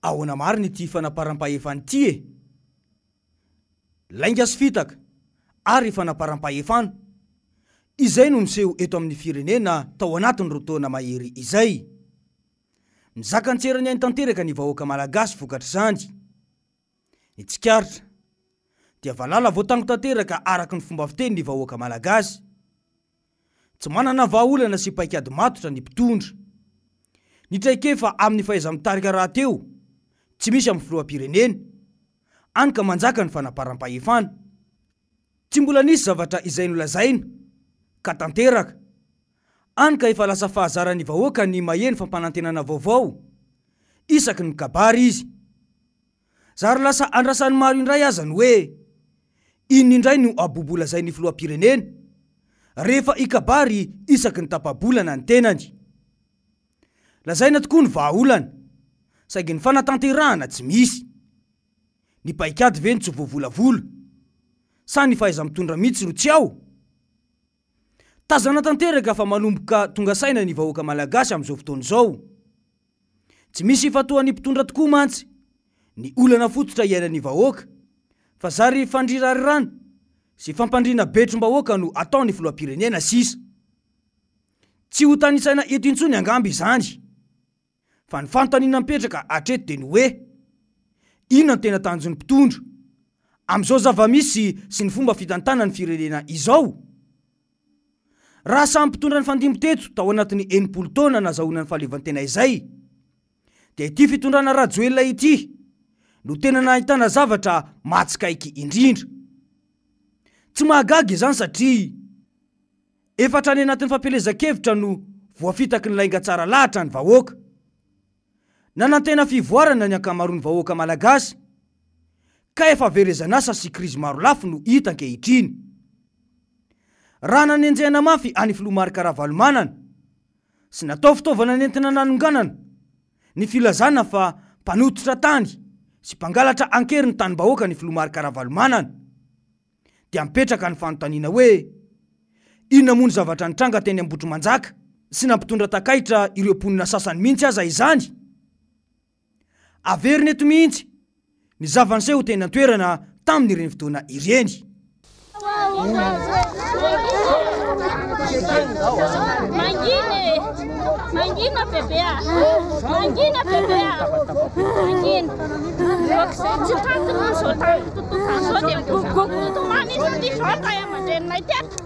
Ahoana marina ity fanaparam-pahefana ity e? Lainga sy fitaka ary fanaparam-pahefana, izay no niseho eto amin'ny firenena tao anatin'ny roa taona mahery izay. Mizaka ny tserany ainy tanteraka ny vahoaka malagasy vokatr'izany. Ny tsikaritra dia valala voatango tanteraka araka ny fomba fiteny ny vahoaka malagasy. Tsy manana vahaolana sy paikady matotra ny mpitondra. Ny traikefa amin'ny fahaiza-mitarika rahateo tsy misy amin'ny filoham-pirenena, any ka manjaka ny fanaparam-pahefana. Tsy mbola nisy zavatra izay nolazaina ka tanteraka, any ka efa lasa fahazaran'ny vahoaka ny maheno fampanantenana vaovao isaky ny mikabary izy. Zary lasa andrasan'ny maro indray aza ny hoe inona indray no abobo lazain'ny filoham-pirenena rehefa hikabary isaky ny tapa-bolana ny tenany. Lazaina tokoa ny vahaolana, saingy ny fanatanterahana tsy misy. Ny paikady ve no tsy voavolavola? Sa ny fahaiza-mitondra mihitsy no tsy ao? Tazana tanteraka fa manomboka tonga saina ny vahoaka malagasy amin'izao fotoana izao. Tsy misy ifantohan'ny mpitondra tokoa mantsy ny olana fototra iainan'ny vahoaka fa zary fandrirarirana sy fampandriana betrom-bahoaka no ataon'ny filoham-pirenena sisa. Tsy ho tanisaina eto intsony angamba izany. Fa ny fanontaniana mipetraka hatreto dia ny hoe, inona no tena tanjon'ny mpitondra amin'izao zava-misy sy ny fomba fitantanana ny firenena izao? Raha samy mpitondra nifandimby teto tao anatin'ny 60 taona nazahoana ny fahaleovantena izay, dia ity fitondrana Rajoelina ity no tena nahitana zavatra mahatsikaiky indrindra. Tsy mahagaga izany satria Efa hatrany anatin'ny fampielezan-kevitra no voafitaky ny lainga tsara lahatra ny vahoaka. Nanantena fivoarana ny ankamaroan'ny vahoaka malagasy ka efa verezan'asa sy krizy marolafy no hita ankehitriny. Raha nanenjehana mafy an'i Filoha Marc Ravalomanana sy natao fitaovana nentina nanonganana ny filazana fa mpanototra tany sy mpangalatra an-kery ny tanim-bahoaka ny Filoha Marc Ravalomanana, dia mipetraka ny fanontaniana hoe, inona moa ny zavatra nitranga teny Ambohitrimanjaka sy nampitondra takaitra ireo mponina sasany mihitsy aza izany? Averina eto mihitsy ny zava-niseho teny an-toerana tamin'ireny fotoana ireny. Mangina e! Mangina bebe a! Mangina bebe a! Mangina. Tsy tantiny izao tany tontolo izao dia migogogo mitomany izy aty izao ny ray aman-dreninay teto.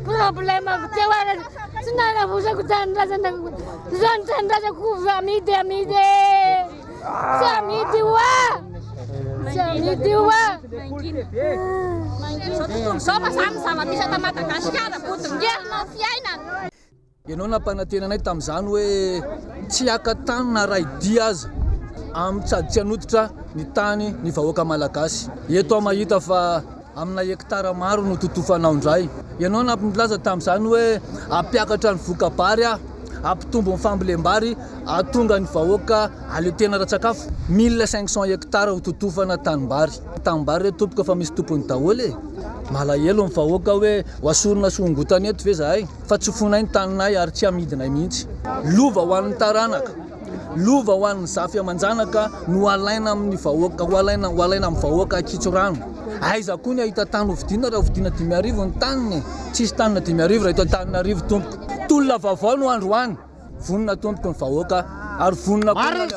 Problème-ko teo ary tsy nalavosako tanindrazana izao ny tanindrazako amidy amidy e! Tsy amidy hoa! Tsy amidy hoa! Izao tontolo izao fa izany ny zava-misy eto Madagasikara, bodongerina ny fiainana. Ianao nampanantena anay tamin'izany hoe tsy haka tany na ray dia aza amin'ny sady tsy hanototra ny tany ny vahoaka malagasy. Eto aho mahita fa amina hectare maro no totofanao indray. Ianao nampilaza tamin'izany hoe hampiakatra ny voka-bary aho, hampitombo ny fambolem-bary, hahatonga ny vahoaka hahaleo tena ara-tsakafo. 1500 hectares ho totofana tanimbary. Tanimbary re tompoko efa misy tompony daholo e! Malahelo ny vahoaka hoe ho asorina sy hongotana eto ve zahay? Fa tsy fonay ny taninay ary tsy amidinay mihitsy. Lova ho an'ny taranaka, lova ho an'ny zafy aman-janaka no alaina amin'ny vahoaka, ho alaina, ho alaina amin'ny vahoaka Akitsorano. Aiza koa ny hahita tany hovidiana raha hovidiana 5000 ny taniny e? Tsisy tanina 5000 raha eto Antananarivo tompoko. Tolona vaovao no androany. Vonona tompoko ny vahoaka ary vonona koa ny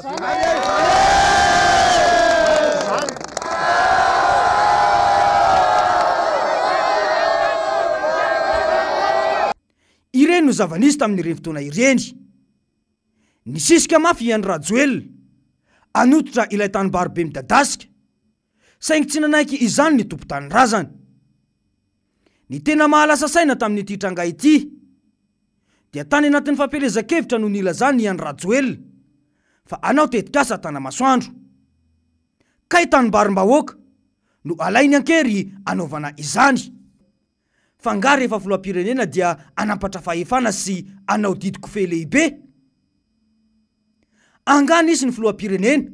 Ireny no zava-nisy tamin'ireny fotoana ireny. Nisisika mafy i Andry Rajoelina hanototra ilay tanimbary be midadasika, saingy tsy nanaiky izany ny tompon-tanindrazana. Ny tena mahalasa saina tamin'ity tranga ity dia tany anatin'ny fampielezan-kevitra no nilazan'i Andry Rajoelina fa hanao tetikasa Tanamasoandro. Kay tanimbarim-bahoaka no alainy an-kery hanaovana izany. Fa nga rehefa filoham-pirenena dia hanampatra fahefana sy hanao didy kofehy lehibe? Angaha nisy ny filoham-pirenena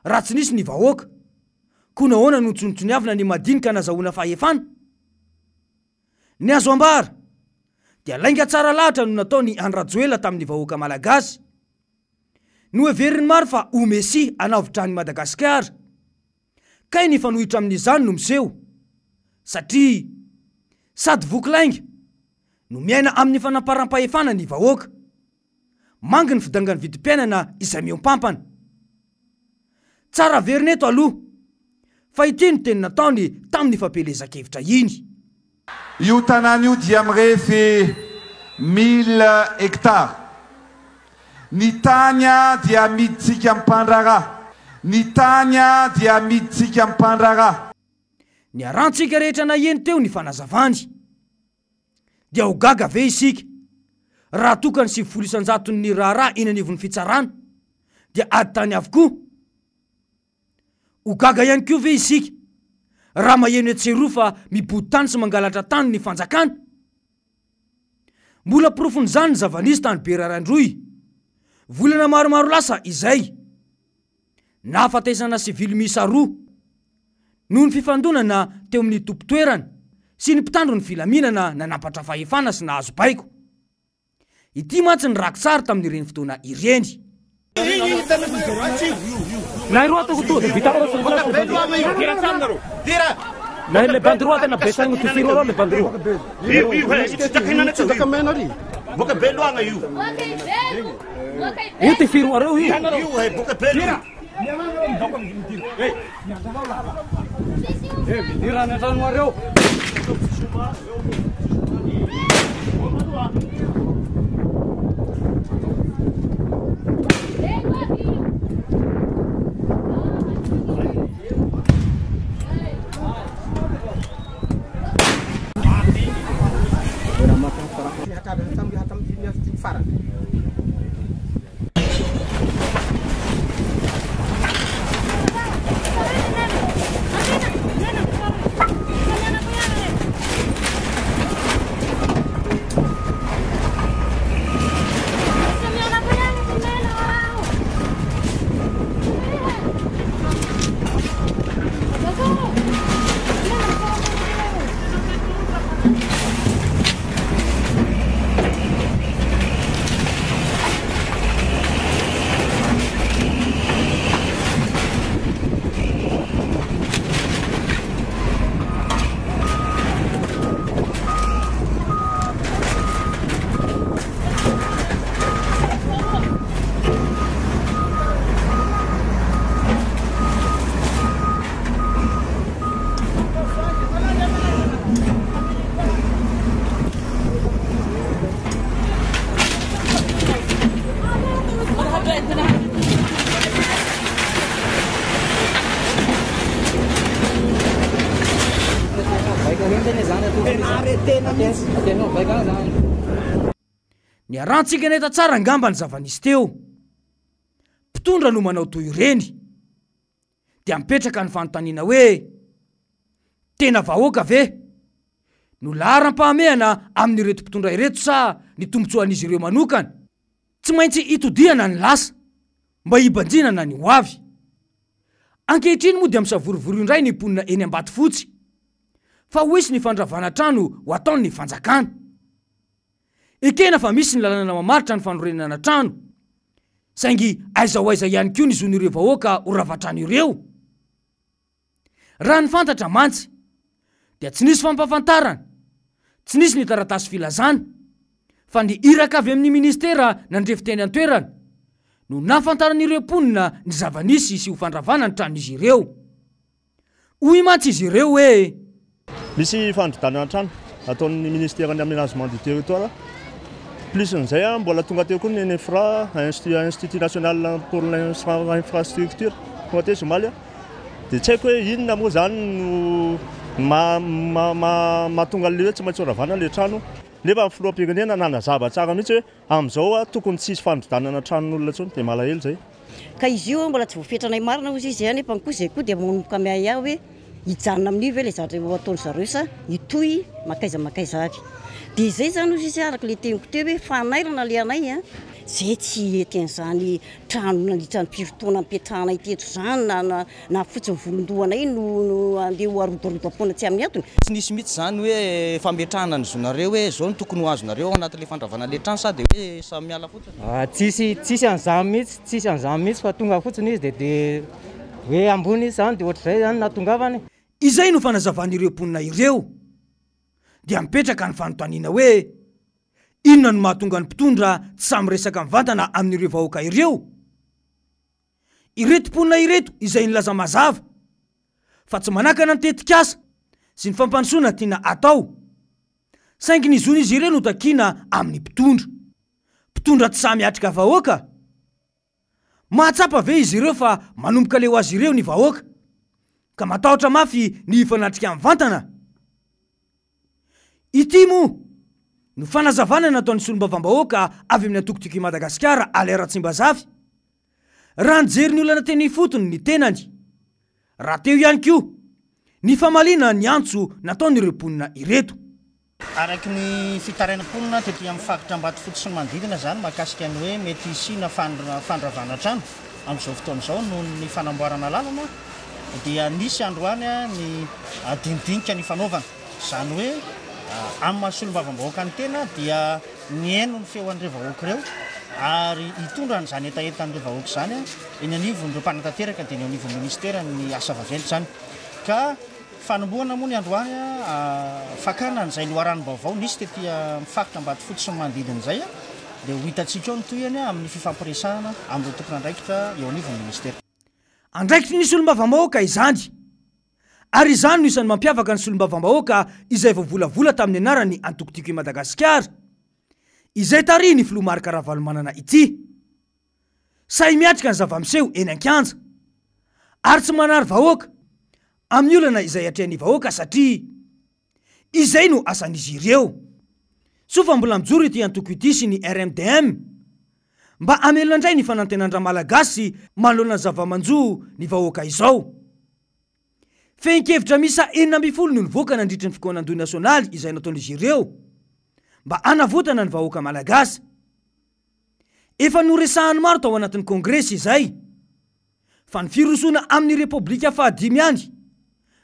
raha tsy nisy ny vahoaka? Koa nahoana no tsonitsoniavina ny madinika nazahoana fahefana? Ny azo ambara dia lainga tsara lahatra no nataon'i Andry Rajoelina tamin'ny vahoaka malagasy. Noheverin'ny maro fa ho Mesia hanavotra an'i Madagasikara. Kay ny mifanohitra amin'izany no miseho. Satria sady voky lainga no miaina amin'ny fanamparam-pahefana ny vahoaka. Mangy ny fidangan'ny vidim-piainana izay mihoampampana. Tsara averina eto aloha fa ity no teny nataony tamin'ny fampielezan-kevitra iny. Io tanàna io dia mirefy mille hectares. Ny tany dia amidintsika mpandraharaha. Ny tany dia amidintsika mpandraharaha. Niarahantsika rehetra naheno teo ny fanazavany. Dia ho gaga ve isika raha toa ka ny 90 isan-jaton'ny raharaha eny anivon'ny fitsarana dia ady tany avokoa? Ho gaga ihany koa ve isika raha maheno etsy eroa fa mibodo tany sy mangalatra tany ny fanjakana? Mbola porofon'izany ny zava-nisy tany Berarandroy, volana maromaro lasa izay. Nahafatesana sivily miisa roa noho ny fifandonana teo amin'ny tompon-toerana sy ny mpitandro ny filaminana nanampatra fahefana sy nahazo baiko. Ity mantsy ny raki-tsary tamin'ireny fotoana ireny. Niarahantsika nahita tsara angamba ny zava-nisy teo. Mpitondra no manao toy ireny. Dia mipetraka ny fanontaniana hoe, tena vahoaka ve no laharam-pahamehana amin'ireto mpitondra ireto sa ny tombontsoan'izy ireo manokana? Tsy maintsy itodihana ny lasa mba hibanjinana ny ho avy. Ankehitriny moa dia misavorovoro indray ny mponina eny Ambatofotsy fa ho hisy ny fandravana trano ho ataon'ny fanjakana. Ekena fa misy ny lalàna mamaritra ny fanorenana trano, saingy aiza ho aiza ihany koa ny zon'ireo vahoaka ho rava trano ireo? Raha ny fantatra mantsy dia tsy nisy fampahafantarana, tsy nisy ny taratasy filazana, fa ny iraka avy amin'ny ministera nandrefy teny an-toerana no nahafantaran'ireo mponina ny zava-nisy sy ho fandravana ny tranon'izy ireo. Hoy mantsy izy ireo hoe. Misy fandrodanana trano ataon'ny ministeran'ny aménagement du territoire. Plus an'izay, mbola tonga teo koa ny INFRA, Institut national pour l'infrastructure, tonga teo izy omaly. Dia tsy haiko hoe inona moa izany no mahatonga an'ilay hoe tsy maintsy horavana ilay trano. Nefa ny filoham-pirenena nanazava tsara mihitsy hoe Amin'izao tokony tsy hisy fanodinana tranon'olona intsony dia malahelo izay. Ka izy io mbola tsy voafetranay marina hozy izy nefa koa izay koa dia manomboka miahiahy hoe hijanona amin'io ve ilay zavatra ho ataon-dry zareo sa hitohy mankaiza mankaiza avy. Dia izay izany hozy izy araka ilay teniko teo hoe fanairana ilay anay an. Zay tsy hety an'izany trano nandritra ny firy taona nipetrahanay teto izany na na na fotsiny volon-dohanay no no andeha ho arodarodam-poana tsy amin'ny antony. Tsy nisy mihitsy izany hoe fametrahana ny zonareo hoe izao no tokony ho azonareo ao anatin'ilay fandravana ilay trano sa dia hoe samy miala fotsiny? Tsisy tsisy an'izany mihitsy, tsisy an'izany mihitsy fa tonga fotsiny izy dia dia hoe ambony izy izany dia ohatr'izay izany nahatongavany. Izay no fanazavan'ireo mponina ireo. Dia mipetraka ny fanontaniana hoe, inona no mahatonga ny mpitondra tsy sahy miresaka mivantana amin'ireo vahoaka ireo? Ireto mponina ireto izay nilaza mazava fa tsy manakana ny tetikasa sy ny fampandrosoana tiana atao, saingy ny zon'izy ireo no takiana amin'ny mpitondra. Mpitondra tsy sahy miatrika vahoaka? Mahatsapa ve izy ireo fa manomboka leo azy ireo ny vahoaka, ka matahotra mafy ny hifanatrika mivantana? Ity moa no fanazavana nataon'ny solombavambahoaka avy amin'ny antoko Tiako i Madagasikara, Alain Ratsimbazafy, raha nijery ny olana teny ifotony ny tenany. Raha teo ihany koa ny famaliana ny antso nataon'ireo mponina ireto. Araka ny fitarain'ny mponina tety amin'ny faritra Ambatofotsy sy ny manodidina izany mahakasika ny hoe mety hisiana fandravana trano amin'izao fotoana izao noho ny fanamboarana lalana dia nisy androany ny dinidinika nifanaovana. Izany hoe amin'ny maha solombavambahoaka ny tena dia nihaino ny feon'ireo vahoaka ireo ary hitondra an'izany hetahetan'ireo vahoaka izany eny anivon'ireo mpanatanteraka dia ny eo anivon'ny ministeran'ny asa vaventy izany ka Fanombohana moa ny androany fakana an'izay loharanom-baovao nisy tety amin'ny faritra Ambatofotsy sy ny manodidina izay dia ho hitantsika eo ny tohiny amin'ny fifampiresahana amin'ireo tompon'andraikitra eo anivon'ny minisitera. Andraikitry ny solombavambahoaka izany ary izany no isan'ny mampiavaka ny solombavambahoaka izay voavolavola tamin'ny anaran'ny antoko Tiako i Madagasikara izay tarihin'ny filoha Marc Ravalomanana ity. Sahy miatrika ny zava-miseho eny an-kianja ary tsy manary vahoaka amin'ny olana izay atrehan'ny vahoaka satria izay no asan'izy ireo. Soa fa mbola mijoro ity antoko ity sy ny RMDM mba hamelona indray ny fanantenan-dRamalagasy manoloana ny zava-manjo ny vahoaka izao. Fehin-kevitra miisa 16 no nivoaka nandritry ny fikaonandoha nasionaly izay nataon'izy ireo mba hanavotana ny vahoaka malagasy. Efa noresahan'ny maro tao anatin'ny kongresy izay fa ny firosoana amin'ny Repoblika fahadimy ihany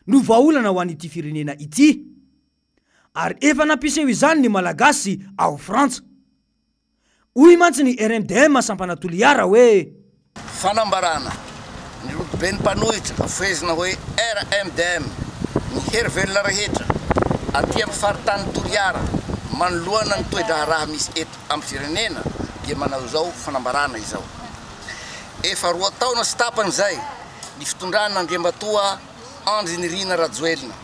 no vahaolana ho an'ity firenena ity. Ary efa nampiseho izany ny Malagasy ao Frantsa. Hoy mantsy ny RMDM sampana Toliara hoe. Fanambarana, Ny rodoben'ny mpanohitra fehezina hoe RMDM, ny hery velona rehetra aty amin'ny faritanin'i Toliara manoloana ny toe-draharaha misy eto amin'ny firenena dia manao izao fanambarana izao. Efa roa taona sy tapany izay ny fitondran'Andriamatoa Andry Nirina Rajoelina.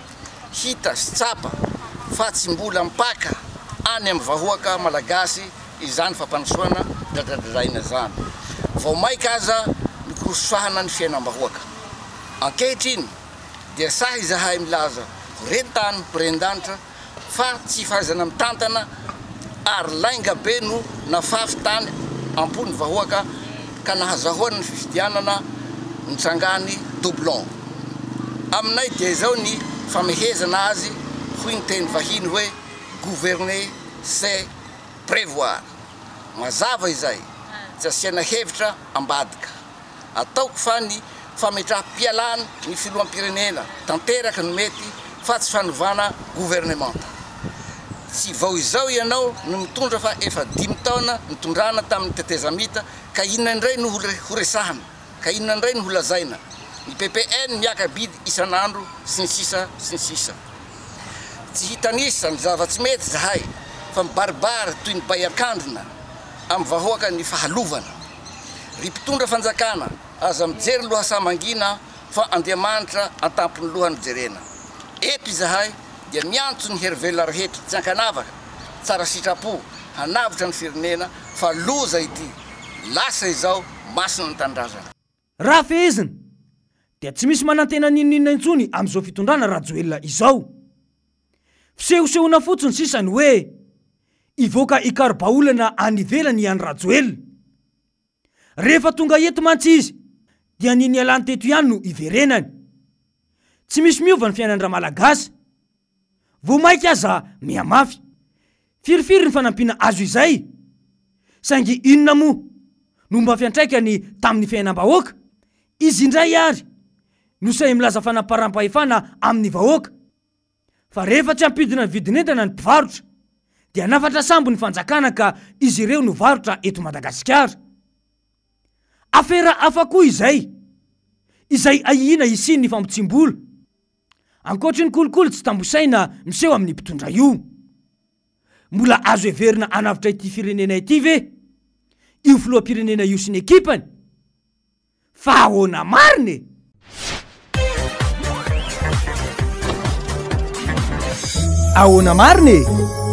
Hita sy tsapa fa tsy mbola mipaka any amin'ny vahoaka malagasy izany fampandrosoana dradradraina izany. Vao maika aza mikorosofahana ny fiainam-bahoaka. Ankehitriny dia sahy izahay milaza ho ren-tany ho ren-danitra fa tsy fahaizana mitantana ary lainga be no nafafy tany am-pon'ny vahoaka ka nahazahoana ny fifidianana nitrangany doublon. Aminay dia izao ny famehezana azy hoy ny teny vahiny hoe gouverner c'est prévoir. Mazava izay, tsy asiana hevitra ambadika. Ataoko fa ny fametraham-pialan ny filoham-pirenena tanteraka no mety fa tsy fanovana governemanta. Tsy vao izao ianao no mitondra fa efa dimy taona nitondrana tamin'ny tetezamita ka inona indray no horesahana, ka inona indray no holazaina? Ny ppn miaka-bidy isan'andro sy ny sisa sy ny sisa. Tsy hitanisa ny zava-tsy mety izahay fa mibaribary toy ny bay an-kandrina amin'ny vahoaka ny fahalovana. Ry mpitondra fanjakana, aza mijery lohasaha mangina fa Andriamanitra an-tampon'ny loha no jerena. Eto izahay dia miantso ny hery velona rehetra tsy ankanavaka, tsara sitrapo, hanavotra ny firenena fa loza ity, lasa izao, masina ny tanindrazana. Raha fehezina, dia tsy misy manantena n'inon'inona intsony amin'izao fitondrana Rajoelina izao. Fisehosehoana fotsiny sisa ny hoe hivoaka hikaro-baolana any ivelany i Andry Rajoelina. Rehefa tonga eto mantsy izy dia ny nialany teto ihany no hiverenany. Tsy misy miova ny fiainan-dRamalagasy. Vao mainka aza mihamafy. Firifiry ny fanampiana azo izay? Saingy inona moa no mba fiantraikany tamin'ny fiainam-bahoaka? Izy indray ary no sahy milaza fanaparam-pahefana amin'ny vahoaka fa rehefa tsy hampidina ny vidin'entana ny mpivarotra dia hanafatra sambo ny fanjakana ka izy ireo no varotra eto Madagasikara. Afera hafa koa izay, izay ahiana hisian'ny famotsiam-bola, ankoatry ny kolikoly tsy tambosaina miseho amin'ny mpitondra io. Mbola azo heverina hanavotra ity firenena ity ve io filoham-pirenena io sy ny ekipany? Fa ahoana marina e? Ahoana marina e?